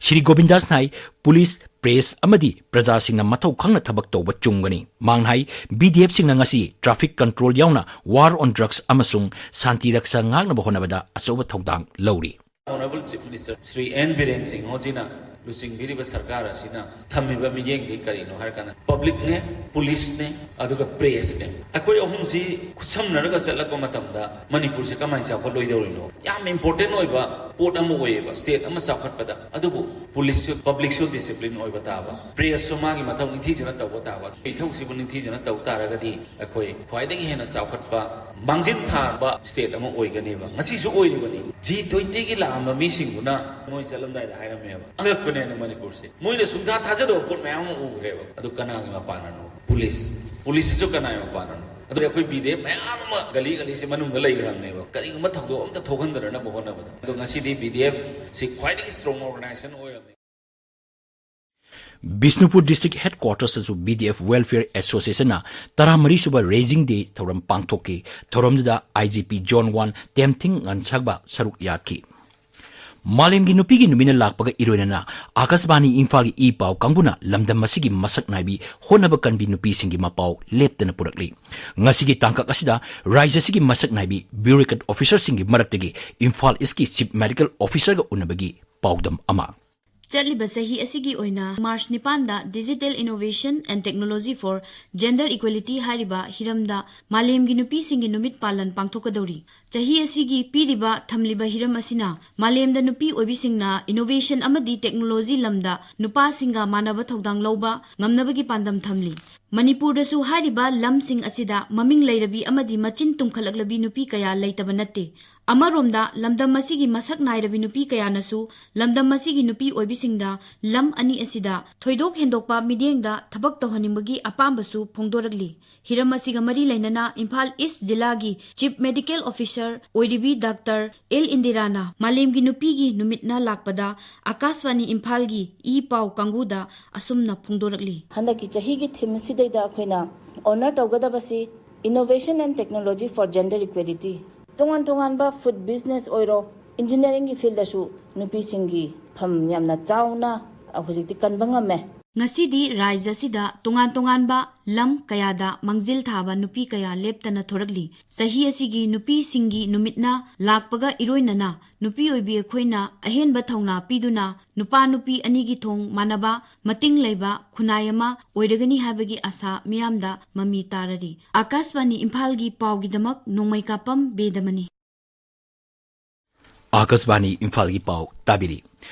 ꯁ꯭ꯔꯤ ꯒꯣꯕꯤꯟꯗꯥꯁꯅ ꯍꯥꯏ, ꯄꯨꯂꯤꯁ, ꯄ꯭ꯔꯦꯁ ꯑꯃꯗꯤ ꯄ꯭ꯔꯖꯥꯁꯤꯡꯅ ꯃꯊꯧ ꯈꯪꯅ ꯊꯕꯛ ꯇꯧꯕ ꯆꯨꯝꯒꯅꯤ꯫ ꯃꯍꯥꯛꯅ ꯍꯥꯏ, ꯕꯤ ꯗꯤ ꯑꯦꯐꯁꯤꯡꯅ ꯉꯁꯤ ꯇ꯭ꯔꯥꯐꯤꯛ ꯀꯟꯇ꯭ꯔꯣꯜ ꯌꯥꯎꯅ ꯋꯥꯔ ꯑꯣꯟ ꯗ꯭ꯔꯒꯁ ꯑꯃꯁꯨꯡ ꯁꯥꯟꯇꯤ ꯔꯛꯁꯥ ꯉꯥꯛꯅꯕ ꯍꯣꯠꯅꯕꯗ ꯑꯆꯧꯕ ꯊꯧꯗꯥꯡ ꯂꯧꯔꯤ꯫ Honourable Chief Minister Shri N Biren Singh ꯍꯣꯖꯤꯅ ꯂꯨꯆꯤꯡꯕꯤꯔꯤꯕ ꯁꯔꯀꯥꯔ ꯑꯁꯤꯅ ꯊꯝꯃꯤꯕ ꯃꯤꯠꯌꯦꯡꯗꯤ ꯀꯔꯤꯅꯣ ꯍꯥꯏꯔꯀꯥꯟꯗ, ꯄꯕ꯭ꯂꯤꯛꯅꯦ, ꯄꯨꯂꯤꯁꯅꯦ, ꯑꯗꯨꯒ ꯄ꯭ꯔꯦꯁꯅꯦ꯫ ꯑꯩꯈꯣꯏ ꯑꯍꯨꯝꯁꯤ ꯈꯨꯠꯁꯝꯅꯔꯒ ꯆꯠꯂꯛꯄ ꯃꯇꯝꯗ ꯃꯅꯤꯄꯨꯔꯁꯦ ꯀꯃꯥꯏꯅ ꯆꯥꯎꯈꯠꯂꯣꯏꯗꯧꯔꯤꯅꯣ? ꯌꯥꯝ ꯏꯝꯄꯣꯔꯇꯦꯟ ꯑꯣꯏꯕ ꯄꯣꯠ ꯑꯃ ꯑꯣꯏꯌꯦꯕ ꯁ꯭ꯇꯦꯠ ꯑꯃ ꯆꯥꯎꯈꯠꯄꯗ꯫ ꯑꯗꯨꯕꯨ ꯄꯨꯂꯤꯁꯁꯨ, ꯄꯕ꯭ꯂꯤꯛꯁꯨ ꯗꯤꯁꯤꯄ꯭ꯂꯤꯟ ꯑꯣꯏꯕ ꯇꯥꯕ, ꯄ꯭ꯔꯦꯁꯁꯨ ꯃꯥꯒꯤ ꯃꯊꯧ ꯅꯤꯡꯊꯤꯖꯅ ꯇꯧꯕ ꯇꯥꯕ꯫ ꯏꯊꯧꯁꯤꯕꯨ ꯅꯤꯡꯊꯤꯖꯅ ꯇꯧ ꯇꯥꯔꯒꯗꯤ ꯑꯩꯈꯣꯏ ꯈ꯭ꯋꯥꯏꯗꯒꯤ ꯍꯦꯟꯅ ꯆꯥꯎꯈꯠꯄ, ꯃꯥꯡꯖꯤꯟ ꯊꯥꯕ ꯁ꯭ꯇꯦꯠ ꯑꯃ ꯑꯣꯏꯒꯅꯦꯕ꯫ ꯉꯁꯤꯁꯨ ꯑꯣꯏꯔꯤꯕꯅꯤ꯫ ꯖꯤ ꯇ꯭ꯋꯦꯟꯇꯤꯒꯤ ꯂꯥꯛꯑꯝꯕ ꯃꯤꯁꯤꯡꯗꯨꯅ ꯃꯣꯏ ꯆꯠꯂꯝꯗꯥꯏꯗ ꯍꯥꯏꯔꯝꯃꯦꯕ, "ꯑꯉꯛꯄꯅꯦꯅ ꯃꯅꯤꯄꯨꯔꯁꯦ꯫ ꯃꯣꯏꯅ ꯁꯨꯡꯊꯥ ꯊꯥꯖꯗꯕ ꯄꯣꯠ ꯃꯌꯥꯝ ꯑꯃ ꯎꯈ꯭ꯔꯦꯕ"꯫ ꯑꯗꯨ ꯀꯅꯥꯒꯤ ꯃꯄꯥꯟꯅꯅꯣ? ꯄꯨꯂꯤꯁ꯫ ꯄꯨꯂꯤꯁꯁꯤꯁꯨ ꯀꯅꯥꯒꯤ ꯃꯄꯥꯟꯅꯅꯣ? ꯑꯗꯨꯗꯤ ꯑꯩꯈꯣꯏ ꯕꯤ ꯗꯤ ꯑꯦꯐ ꯃꯌꯥꯝ ꯑꯃ ꯒꯂꯤ ꯒꯂꯤꯁꯦ ꯃꯅꯨꯡꯗ ꯂꯩꯈ꯭ꯔꯕꯅꯦꯕ, ꯀꯔꯤꯒꯨꯝꯕ ꯊꯧꯗꯣꯛ ꯑꯝꯇ ꯊꯣꯛꯍꯟꯗꯅꯕ ꯍꯣꯠꯅꯕꯗ꯫ ꯑꯗꯣ ꯉꯁꯤꯗꯤ ꯕꯤ ꯗꯤ ꯑꯦꯐ ꯁꯤ ꯈ꯭ꯋꯥꯏꯗꯒꯤ ꯁ꯭ꯇꯔꯣꯡ ꯑꯣꯔꯒꯅꯥꯏꯖꯦꯁꯟ ꯑꯣꯏꯔꯕꯅꯤ꯫ ꯕꯤꯁꯅꯨꯄꯨꯔ ꯗꯤꯁꯇ꯭ꯔꯤꯛ ꯍꯦꯗꯀ꯭ꯋꯥꯇꯔꯁꯇꯁꯨ ꯕꯤ ꯗꯤ ꯑꯦꯐ ꯋꯦꯜꯐꯤꯌꯔ ꯑꯦꯁꯣꯁꯤꯌꯦꯁꯟꯅ ꯇꯔꯥꯃꯔꯤ ꯁꯨꯕ ꯔꯦꯖꯤꯡ ꯗꯦ ꯊꯧꯔꯝ ꯄꯥꯡꯊꯣꯛꯈꯤ꯫ ꯊꯧꯔꯝꯗꯨꯗ I G P zone one ꯇꯦꯝꯊꯤꯡ ꯉꯟꯁꯥꯒꯕ ꯁꯔꯨꯛ ꯌꯥꯈꯤ꯫ ꯃꯥꯂꯦꯝꯒꯤ ꯅꯨꯄꯤꯒꯤ ꯅꯨꯃꯤꯠꯅ ꯂꯥꯛꯄꯒ ꯏꯔꯣꯏꯅꯅ ꯑꯥꯀꯥꯁꯕꯥꯅꯤ ꯏꯝꯐꯥꯜꯒꯤ ꯏ ꯄꯥꯎ ꯀꯥꯡꯕꯨꯅ ꯂꯝꯗꯝ ꯑꯁꯤꯒꯤ ꯃꯁꯛ ꯅꯥꯏꯕꯤ ꯍꯣꯠꯅꯕ ꯀꯟꯕꯤ ꯅꯨꯄꯤꯁꯤꯡꯒꯤ ꯃꯄꯥꯎ ꯂꯦꯞꯇꯅ ꯄꯨꯔꯛꯂꯤ꯫ ꯉꯁꯤꯒꯤ ꯇꯥꯡꯀꯛ ꯑꯁꯤꯗ ꯔꯥꯏꯖ꯭ꯌ ꯑꯁꯤꯒꯤ ꯃꯁꯛ ꯅꯥꯏꯕꯤ ꯕ꯭ꯌꯨꯔꯣꯀ꯭ꯔꯦꯠ ꯑꯣꯐꯤꯁꯔꯁꯤꯡꯒꯤ ꯃꯔꯛꯇꯒꯤ ꯏꯝꯐꯥꯜ ꯏꯁꯀꯤ ꯆꯤꯐ ꯃꯦꯗꯤꯀꯦꯜ ꯑꯣꯐꯤꯁꯔꯒ ꯎꯅꯕꯒꯤ ꯄꯥꯎꯗꯝ ꯑꯃ꯫ ꯆꯠꯂꯤꯕ ꯆꯍꯤ ꯑꯁꯤꯒꯤ ꯑꯣꯏꯅ ꯃꯥꯔꯆ ꯅꯤꯄꯥꯟꯗ Digital Innovation and Technology for Gender Equality ꯍꯥꯏꯔꯤꯕ ꯍꯤꯔꯝꯗ ꯃꯥꯂꯦꯝꯒꯤ ꯅꯨꯄꯤꯁꯤꯡꯒꯤ ꯅꯨꯃꯤꯠ ꯄꯥꯂꯟ ꯄꯥꯡꯊꯣꯛꯀꯗꯧꯔꯤ꯫ ꯆꯍꯤ ꯑꯁꯤꯒꯤ ꯄꯤꯔꯤꯕ ꯊꯝꯂꯤꯕ ꯍꯤꯔꯝ ꯑꯁꯤꯅ ꯃꯥꯂꯦꯝꯗ ꯅꯨꯄꯤ ꯑꯣꯏꯕꯤꯁꯤꯡꯅ innovation ꯑꯃꯗꯤ technology ꯂꯝꯗ ꯅꯨꯄꯥꯁꯤꯡꯒ ꯃꯥꯟꯅꯕ ꯊꯧꯗꯥꯡ ꯂꯧꯕ ꯉꯝꯅꯕꯒꯤ ꯄꯥꯟꯗꯝ ꯊꯝꯂꯤ꯫ ꯃꯅꯤꯄꯨꯔꯗꯁꯨ ꯍꯥꯏꯔꯤꯕ ꯂꯝꯁꯤꯡ ꯑꯁꯤꯗ ꯃꯃꯤꯡ ꯂꯩꯔꯕꯤ ꯑꯃꯗꯤ ꯃꯆꯤꯟ ꯇꯨꯝꯈꯠꯂꯛꯂꯕꯤ ꯅꯨꯄꯤ ꯀꯌꯥ ꯂꯩꯇꯕ ꯅꯠꯇꯦ꯫ ꯑꯃꯔꯣꯝꯗ ꯂꯝꯗꯝ ꯑꯁꯤꯒꯤ ꯃꯁꯛ ꯅꯥꯏꯔꯕꯤ ꯅꯨꯄꯤ ꯀꯌꯥꯅꯁꯨ ꯂꯝꯗꯝ ꯑꯁꯤꯒꯤ ꯅꯨꯄꯤ ꯑꯣꯏꯕꯤꯁꯤꯡꯗ ꯂꯝ ꯑꯅꯤ ꯑꯁꯤꯗ ꯊꯣꯏꯗꯣꯛ ꯍꯦꯟꯗꯣꯛꯄ ꯃꯤꯠꯌꯦꯡꯗ ꯊꯕꯛ ꯇꯧꯍꯟꯅꯤꯡꯕꯒꯤ ꯑꯄꯥꯝꯕꯁꯨ ꯐꯣꯡꯗꯣꯔꯛꯂꯤ꯫ ꯍꯤꯔꯝ ꯑꯁꯤꯒ ꯃꯔꯤ ꯂꯩꯅꯅ ꯏꯝꯐꯥꯜ ꯏꯁ ꯖꯤꯂꯥꯒꯤ ꯆꯤꯐ ꯃꯦꯗꯤꯀꯦꯜ ꯑꯣꯐꯤꯁꯔ ꯑꯣꯏꯔꯤꯕꯤ ꯗꯥꯛꯇꯔ ꯑꯦꯜ ꯏꯟꯗꯤꯔꯥꯅ ꯃꯥꯂꯦꯝꯒꯤ ꯅꯨꯄꯤꯒꯤ ꯅꯨꯃꯤꯠꯅ ꯂꯥꯛꯄꯗ ꯑꯀꯥꯁꯕꯥꯅꯤ ꯏꯝꯐꯥꯜꯒꯤ ꯏ ꯄꯥꯎ ꯀꯥꯡꯕꯨꯗ ꯑꯁꯨꯝꯅ ꯐꯣꯡꯗꯣꯔꯛꯂꯤ꯫ ꯍꯟꯗꯛꯀꯤ ꯆꯍꯤꯒꯤ ꯊꯤꯝ ꯑꯁꯤꯗꯩꯗ ꯑꯩꯈꯣꯏꯅ honour ꯇꯧꯒꯗꯕꯁꯤ Innovation and Technology for Gender Equality꯫ ꯇꯣꯉꯥꯟ ꯇꯣꯉꯥꯟꯕ ꯐꯨꯗ ꯕꯤꯖꯤꯅꯦꯁ ꯑꯣꯏꯔꯣ, ꯏꯟꯖꯤꯅꯤꯌꯥꯔꯤꯡꯒꯤ ꯐꯤꯜꯗꯁꯨ ꯅꯨꯄꯤꯁꯤꯡꯒꯤ ꯐꯝ ꯌꯥꯝꯅ ꯆꯥꯎꯅ ꯍꯧꯖꯤꯛꯇꯤ ꯀꯟꯕ ꯉꯝꯃꯦ꯫ ꯉꯁꯤꯗꯤ ꯔꯥꯏꯖ꯭ꯌ ꯑꯁꯤꯗ ꯇꯣꯉꯥꯟ ꯇꯣꯉꯥꯟꯕ ꯂꯝ ꯀꯌꯥꯗ ꯃꯥꯡꯖꯤꯜ ꯊꯥꯕ ꯅꯨꯄꯤ ꯀꯌꯥ ꯂꯦꯞꯇꯅ ꯊꯣꯔꯛꯂꯤ꯫ ꯆꯍꯤ ꯑꯁꯤꯒꯤ ꯅꯨꯄꯤꯁꯤꯡꯒꯤ ꯅꯨꯃꯤꯠꯅ ꯂꯥꯛꯄꯒ ꯏꯔꯣꯏꯅꯅ ꯅꯨꯄꯤ ꯑꯣꯏꯕꯤ ꯑꯩꯈꯣꯏꯅ ꯑꯍꯦꯟꯕ ꯊꯧꯅꯥ ꯄꯤꯗꯨꯅ ꯅꯨꯄꯥ ꯅꯨꯄꯤ ꯑꯅꯤꯒꯤ ꯊꯣꯡ ꯃꯥꯟꯅꯕ, ꯃꯇꯤꯡ ꯂꯩꯕ ꯈꯨꯟꯅꯥꯏ ꯑꯃ ꯑꯣꯏꯔꯒꯅꯤ ꯍꯥꯏꯕꯒꯤ ꯑꯁꯥ ꯃꯤꯌꯥꯝꯗ ꯃꯃꯤ ꯇꯥꯔꯔꯤ꯫ ꯑꯀꯥꯁꯕꯥꯅꯤ ꯏꯝꯐꯥꯜꯒꯤ ꯄꯥꯎꯒꯤꯗꯃꯛ ꯅꯣꯡꯃꯩꯀꯥꯄꯝ ꯕꯦꯗꯃꯅꯤ꯫ ꯑꯥꯀꯥꯁꯕꯥꯅꯤ ꯏꯝꯐꯥꯜꯒꯤ ꯄꯥꯎ ꯇꯥꯕꯤꯔꯤ꯫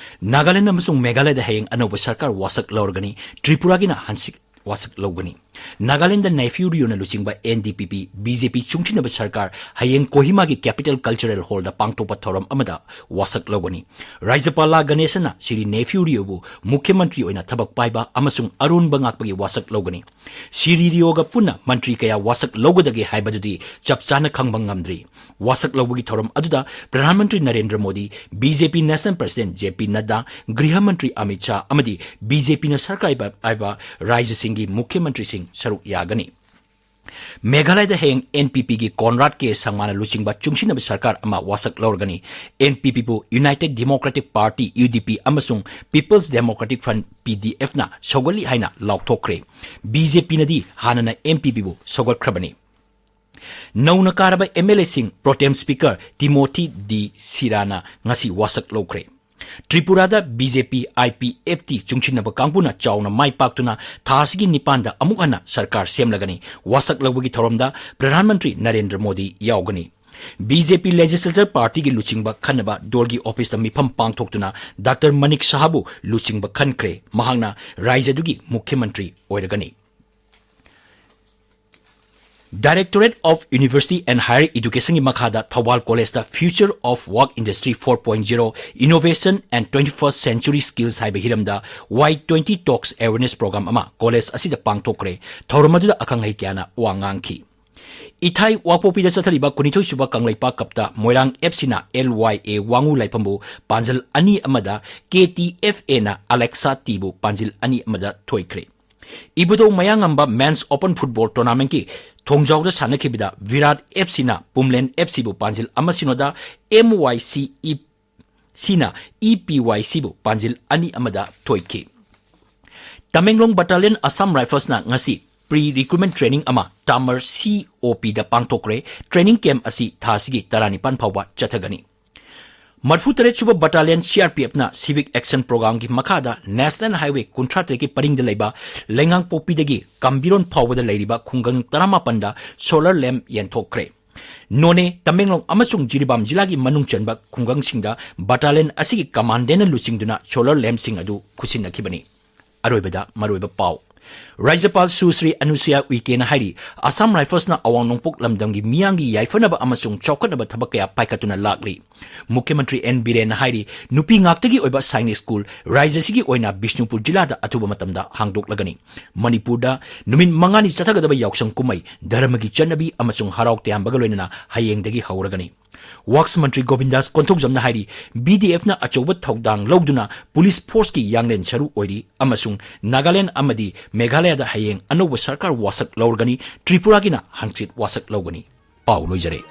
ꯅꯥꯒꯥꯂꯦꯟ ꯑꯃꯁꯨꯡ ꯃꯦꯘꯥꯂꯌꯗ ꯍꯌꯦꯡ ꯑꯅꯧꯕ ꯁꯔꯀꯥꯔ ꯋꯥꯁꯛ ꯂꯧꯔꯒꯅꯤ꯫ ꯇ꯭ꯔꯤꯄꯨꯔꯥꯒꯤꯅ ꯍꯟꯁꯤꯛ ꯋꯥꯁꯛ ꯂꯧꯒꯅꯤ꯫ ꯅꯥꯒꯥꯂꯦꯟꯗ ꯅꯦꯐ꯭ꯌꯨ ꯔꯤꯑꯣꯅ ꯂꯨꯆꯤꯡꯕ NDPP BJP ꯆꯨꯡꯁꯤꯟꯅꯕ ꯁꯔꯀꯥꯔ ꯍꯌꯦꯡ ꯀꯣꯍꯤꯃꯥꯒꯤ Capital Cultural Hallꯗ ꯄꯥꯡꯊꯣꯛꯄ ꯊꯧꯔꯝ ꯑꯃꯗ ꯋꯥꯁꯛ ꯂꯧꯒꯅꯤ꯫ ꯔꯥꯖ꯭ꯌꯄꯥꯂꯥ ꯒꯅꯦꯁꯟꯅ ꯁ꯭ꯔꯤ ꯅꯦꯐ꯭ꯌꯨ ꯔꯤꯑꯣꯕꯨ ꯃꯨꯈ꯭ꯌ ꯃꯟꯇ꯭ꯔꯤ ꯑꯣꯏꯅ ꯊꯕꯛ ꯄꯥꯏꯕ ꯑꯃꯁꯨꯡ ꯑꯔꯣꯟꯕ ꯉꯥꯛꯄꯒꯤ ꯋꯥꯁꯛ ꯂꯧꯒꯅꯤ꯫ ꯁ꯭ꯔꯤ ꯔꯤꯑꯣꯒ ꯄꯨꯟꯅ ꯃꯟꯇ꯭ꯔꯤ ꯀꯌꯥ ꯋꯥꯁꯛ ꯂꯧꯒꯗꯒꯦ ꯍꯥꯏꯕꯗꯨꯗꯤ ꯆꯞ ꯆꯥꯅ ꯈꯪꯕ ꯉꯝꯗ꯭ꯔꯤ꯫ ꯋꯥꯁꯛ ꯂꯧꯕꯒꯤ ꯊꯧꯔꯝ ꯑꯗꯨꯗ Pradhan Mantri Narendra Modi, BJP National President JP ꯅꯗ꯭ꯗꯥ, ꯒ꯭ꯔꯤꯍ ꯃꯟꯇ꯭ꯔꯤ ꯑꯃꯤꯠ ꯁꯥꯍ ꯑꯃꯗꯤ BJPꯅ ꯁꯔꯀꯥꯔ ꯄꯥꯏꯕ ꯔꯥꯖ꯭ꯌꯁꯤꯡꯒꯤ ꯃꯨꯈ꯭ꯌ ꯃꯟꯇ꯭ꯔꯤꯁꯤꯡ ꯁꯔꯨꯛ ꯌꯥꯒꯅꯤ꯫ ꯃꯦꯘꯥꯂꯌꯗ ꯍꯌꯦꯡ NPPꯒꯤ ꯀꯣꯟꯔꯥꯗ ꯀꯦ ꯁꯪꯃꯥꯅ ꯂꯨꯆꯤꯡꯕ ꯆꯨꯡꯁꯤꯟꯅꯕ ꯁꯔꯀꯥꯔ ꯑꯃ ꯋꯥꯁꯛ ꯂꯧꯔꯒꯅꯤ꯫ NPPꯕꯨ United Democratic Party, UDP, ꯑꯃꯁꯨꯡ People's Democratic Front, PDFꯅ ꯁꯧꯒꯠꯂꯤ ꯍꯥꯏꯅ ꯂꯥꯎꯊꯣꯛꯈ꯭ꯔꯦ꯫ BJPꯅꯗꯤ ꯍꯥꯟꯅꯅ NPPꯕꯨ ꯁꯧꯒꯠꯈ꯭ꯔꯕꯅꯤ꯫ ꯅꯧꯅ ꯀꯥꯔꯕ MLAꯁꯤꯡ Pro Tem Speaker Timothy D ꯁꯤꯔꯥꯅ ꯉꯁꯤ ꯋꯥꯁꯛ ꯂꯧꯈ꯭ꯔꯦ꯫ ꯇ꯭ꯔꯤꯄꯨꯔꯥꯗ BJP IPFT ꯆꯨꯡꯁꯤꯟꯅꯕ ꯀꯥꯡꯕꯨꯅ ꯆꯥꯎꯅ ꯃꯥꯏ ꯄꯥꯛꯇꯨꯅ ꯊꯥ ꯑꯁꯤꯒꯤ ꯅꯤꯄꯥꯟꯗ ꯑꯃꯨꯛ ꯍꯟꯅ ꯁꯔꯀꯥꯔ ꯁꯦꯝꯂꯒꯅꯤ꯫ ꯋꯥꯁꯛ ꯂꯧꯕꯒꯤ ꯊꯧꯔꯝꯗ ꯄ꯭ꯔꯙꯥꯟ ꯃꯟꯇ꯭ꯔꯤ ꯅꯔꯦꯟꯗ꯭ꯔ ꯃꯣꯗꯤ ꯌꯥꯎꯒꯅꯤ꯫ BJP Legislature Partyꯒꯤ ꯂꯨꯆꯤꯡꯕ ꯈꯟꯅꯕ ꯗꯣꯜꯒꯤ ꯑꯣꯐꯤꯁꯇ ꯃꯤꯐꯝ ꯄꯥꯡꯊꯣꯛꯇꯨꯅ ꯗꯥꯛꯇꯔ ꯃꯅꯤꯛ ꯁꯍꯥꯕꯨ ꯂꯨꯆꯤꯡꯕ ꯈꯟꯈ꯭ꯔꯦ꯫ ꯃꯍꯥꯛꯅ ꯔꯥꯖ꯭ꯌꯗꯨꯒꯤ ꯃꯨꯈ꯭ꯌ ꯃꯟꯇ꯭ꯔꯤ ꯑꯣꯏꯔꯒꯅꯤ꯫ Directorate of University and Higher Educationꯒꯤ ꯃꯈꯥꯗ ꯊꯧꯕꯥꯜ ꯀꯣꯂꯦꯖꯇ Future of Work Industry four point zero, Innovation and twenty-first Century Skills ꯍꯥꯏꯕ ꯍꯤꯔꯝꯗ Y twenty Talks Awareness Program ꯑꯃ ꯀꯣꯂꯦꯖ ꯑꯁꯤꯗ ꯄꯥꯡꯊꯣꯛꯈ꯭ꯔꯦ꯫ ꯊꯧꯔꯝ ꯑꯗꯨꯗ ꯑꯈꯪ ꯑꯍꯩ ꯀꯌꯥꯅ ꯋꯥ ꯉꯥꯡꯈꯤ꯫ ꯏꯊꯥꯏ ꯋꯥꯛꯄꯣꯛꯄꯤꯗ ꯆꯠꯊꯔꯤꯕ ꯀꯨꯟꯅꯤꯊꯣꯏ ꯁꯨꯕ ꯀꯪꯂꯩꯄꯥꯛ ꯀꯞꯇ ꯃꯣꯏꯔꯥꯡ FCꯅ LYA ꯋꯥꯉꯨ ꯂꯥꯏꯐꯝꯕꯨ ꯄꯥꯟꯖꯜ ꯑꯅꯤ ꯑꯃꯗ, KTFAꯅ Alexa Tꯕꯨ ꯄꯥꯟꯖꯤꯜ ꯑꯅꯤ ꯑꯃꯗ ꯊꯣꯏꯈ꯭ꯔꯦ꯫ ꯏꯕꯨꯙꯧ ꯃꯌꯥꯡꯉꯝꯕ Men's Open Football Tournamentꯀꯤ ꯊꯣꯡꯖꯥꯎꯗ ꯁꯥꯟꯅꯈꯤꯕꯗ ꯚꯤꯔꯥꯠ FCꯅ ꯄꯨꯝꯂꯦꯟ FCꯕꯨ ꯄꯥꯟꯖꯤꯜ ꯑꯃ ꯁꯤꯅꯣꯗ, MYCECꯅ EPYCꯕꯨ ꯄꯥꯟꯖꯤꯜ ꯑꯅꯤ ꯑꯃꯗ ꯊꯣꯏꯈꯤ꯫ ꯇꯃꯦꯡꯂꯣꯡ Battalion Assam Riflesꯅ ꯉꯁꯤ pre recruitment training ꯑꯃ ꯇꯥꯃꯔ COPꯗ ꯄꯥꯡꯊꯣꯛꯈ꯭ꯔꯦ꯫ Training camp ꯑꯁꯤ ꯊꯥ ꯑꯁꯤꯒꯤ ꯇꯔꯥꯅꯤꯄꯥꯟ ꯐꯥꯎꯕ ꯆꯠꯊꯒꯅꯤ꯫ ꯃꯔꯐꯨ ꯇꯔꯦꯠ ꯁꯨꯕ Battalion CRPFꯅ Civic Action Programꯒꯤ ꯃꯈꯥꯗ National Highway ꯀꯨꯟꯊ꯭ꯔꯥ ꯇꯔꯦꯠꯀꯤ ꯄꯔꯤꯡꯗ ꯂꯩꯕ ꯂꯩꯉꯥꯡꯄꯣꯛꯄꯤꯗꯒꯤ ꯀꯥꯝꯕꯤꯔꯣꯟ ꯐꯥꯎꯕꯗ ꯂꯩꯔꯤꯕ ꯈꯨꯡꯒꯪ ꯇꯔꯥꯃꯥꯄꯟꯗ solar lamp ꯌꯦꯟꯊꯣꯛꯈ꯭ꯔꯦ꯫ ꯅꯣꯅꯦ, ꯇꯃꯦꯡꯂꯣꯡ ꯑꯃꯁꯨꯡ ꯖꯤꯔꯤꯕꯥꯝ ꯖꯤꯂꯥꯒꯤ ꯃꯅꯨꯡ ꯆꯟꯕ ꯈꯨꯡꯒꯪꯁꯤꯡꯗ battalion ꯑꯁꯤꯒꯤ commandantꯅ ꯂꯨꯆꯤꯡꯗꯨꯅ solar lampꯁꯤꯡ ꯑꯗꯨ ꯈꯨꯠꯁꯤꯟꯅꯈꯤꯕꯅꯤ꯫ ꯑꯔꯣꯏꯕꯗ ꯃꯔꯨꯑꯣꯏꯕ ꯄꯥꯎ꯫ ꯔꯥꯖ꯭ꯌꯄꯥꯜ ꯁꯨꯁ꯭ꯔꯤ ꯑꯅꯨꯁꯨꯌꯥ ꯎꯏꯀꯦꯅ ꯍꯥꯏꯔꯤ, ꯑꯁꯥꯝ ꯔꯥꯏꯐꯜꯁꯅ ꯑꯋꯥꯡ ꯅꯣꯡꯄꯣꯛ ꯂꯝꯗꯝꯒꯤ ꯃꯤꯌꯥꯝꯒꯤ ꯌꯥꯏꯐꯅꯕ ꯑꯃꯁꯨꯡ ꯆꯥꯎꯈꯠꯅꯕ ꯊꯕꯛ ꯀꯌꯥ ꯄꯥꯏꯈꯠꯇꯨꯅ ꯂꯥꯛꯂꯤ꯫ ꯃꯨꯈ꯭ꯌ ꯃꯟꯇ꯭ꯔꯤ ꯑꯦꯟ ꯕꯤꯔꯦꯟꯅ ꯍꯥꯏꯔꯤ, ꯅꯨꯄꯤ ꯉꯥꯛꯇꯒꯤ ꯑꯣꯏꯕ ꯁꯥꯏꯅꯤꯛ ꯁ꯭ꯀꯨꯜ ꯔꯥꯖ꯭ꯌꯁꯤꯒꯤ ꯑꯣꯏꯅ ꯕꯤꯁꯅꯨꯄꯨꯔ ꯖꯤꯂꯥꯗ ꯑꯊꯨꯕ ꯃꯇꯝꯗ ꯍꯥꯡꯗꯣꯛꯂꯒꯅꯤ꯫ ꯃꯅꯤꯄꯨꯔꯗ ꯅꯨꯃꯤꯠ ꯃꯉꯥꯅꯤ ꯆꯠꯊꯒꯗꯕ ꯌꯥꯎꯁꯪ ꯀꯨꯝꯍꯩ ꯙꯔꯃꯒꯤ ꯆꯠꯅꯕꯤ ꯑꯃꯁꯨꯡ ꯍꯔꯥꯎ ꯇꯌꯥꯝꯕꯒ ꯂꯣꯏꯅꯅ ꯍꯌꯦꯡꯗꯒꯤ ꯍꯧꯔꯒꯅꯤ꯫ ꯋꯥꯛꯁ ꯃꯟꯇ꯭ꯔꯤ ꯒꯣꯕꯤꯟꯗꯥꯁ ꯀꯣꯟꯊꯧꯖꯝꯅ ꯍꯥꯏꯔꯤ, ꯕꯤ ꯗꯤ ꯑꯦꯐꯅ ꯑꯆꯧꯕ ꯊꯧꯗꯥꯡ ꯂꯧꯗꯨꯅ ꯄꯨꯂꯤꯁ ꯐꯣꯔꯁꯀꯤ ꯌꯥꯡꯂꯦꯟ ꯁꯔꯨ ꯑꯣꯏꯔꯤ ꯑꯃꯁꯨꯡ ꯅꯥꯒꯥꯂꯦꯟꯗ ꯑꯃꯗꯤ ꯃꯦꯘꯥꯂꯌꯗ ꯍꯌꯦꯡ ꯑꯅꯧꯕ ꯁꯔꯀꯥꯔ ꯋꯥꯁꯛ ꯂꯧꯔꯒꯅꯤ, ꯇ꯭ꯔꯤꯄꯨꯔꯥꯒꯤꯅ ꯍꯪꯆꯤꯠ ꯋꯥꯁꯛ ꯂꯧꯒꯅꯤ꯫ ꯄꯥꯎ ꯂꯣꯏꯖꯔꯦ꯫